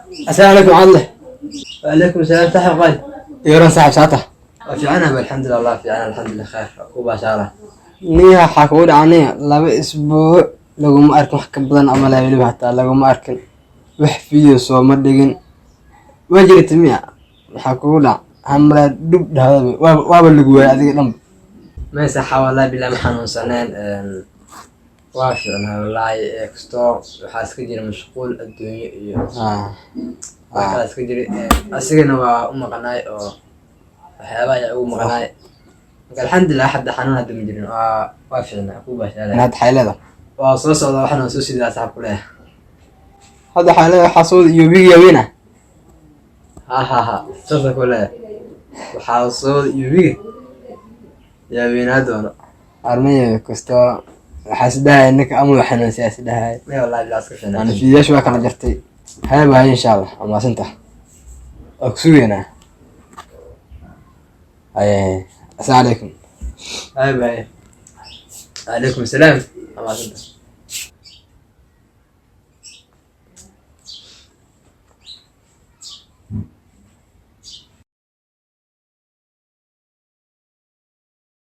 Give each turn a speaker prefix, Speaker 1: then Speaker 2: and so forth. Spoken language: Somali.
Speaker 1: Asalaamu calaykum, Cadle.
Speaker 2: وعليكم السلام saaxib qaali.
Speaker 1: Yaran saaxib, saata?
Speaker 2: Waa fiicanahay, alxamdulilah, Allah fiican, alxamdulilah, khayr ku baashaala.
Speaker 1: Niya, waxaa kugu dhacay 2 isbuuc laguma arkin, wax ka badan ama laa weliba hataa laguma arkin, wax video sooma dhigin. Waa jirta miya? Waxaa kugu dhac hamraa dhub dhahdaba, waaba lagu waayay adiga dhanba.
Speaker 2: May saxa, wallahi bilaa ma xanuunsaneen, waa fiicnaa wallaahi, kastoo waxaa iska jira mashquul adduunyo iyo wax kala iska jira, asigana waa u maqnaay oo waxyaaba ayaa ugu maqnaay. Marka alxamdulilah, hadda xanuun hadda ma jirin, waa fiicnaa, ku baashaala.
Speaker 1: Hadda waxay leedahay?
Speaker 2: Waa soo socda, waxna soo sidaa saxab ku leeyahay.
Speaker 1: Hadda waxay leedahay, waxaa soo iyo wiigi yaweyn ah.
Speaker 2: Ha ha ha, saasa ku leeyahay, waxaa soo yubiga yaaweynaa doono.
Speaker 1: Armaya kastoo waxaa isdhahay ninka ama xanuunsiyaa isdhahay.
Speaker 2: May, wallahi bilaa iska fiicnaa.
Speaker 1: Yani fiidiyaasha waa kala jartay. Haya bahay, insha Allah waa mahadsantaha, waa ku sugeynaa. Haye, asalaamu calaykum.
Speaker 2: Hay bay, calaykum asalaam, waa mahadsantahay.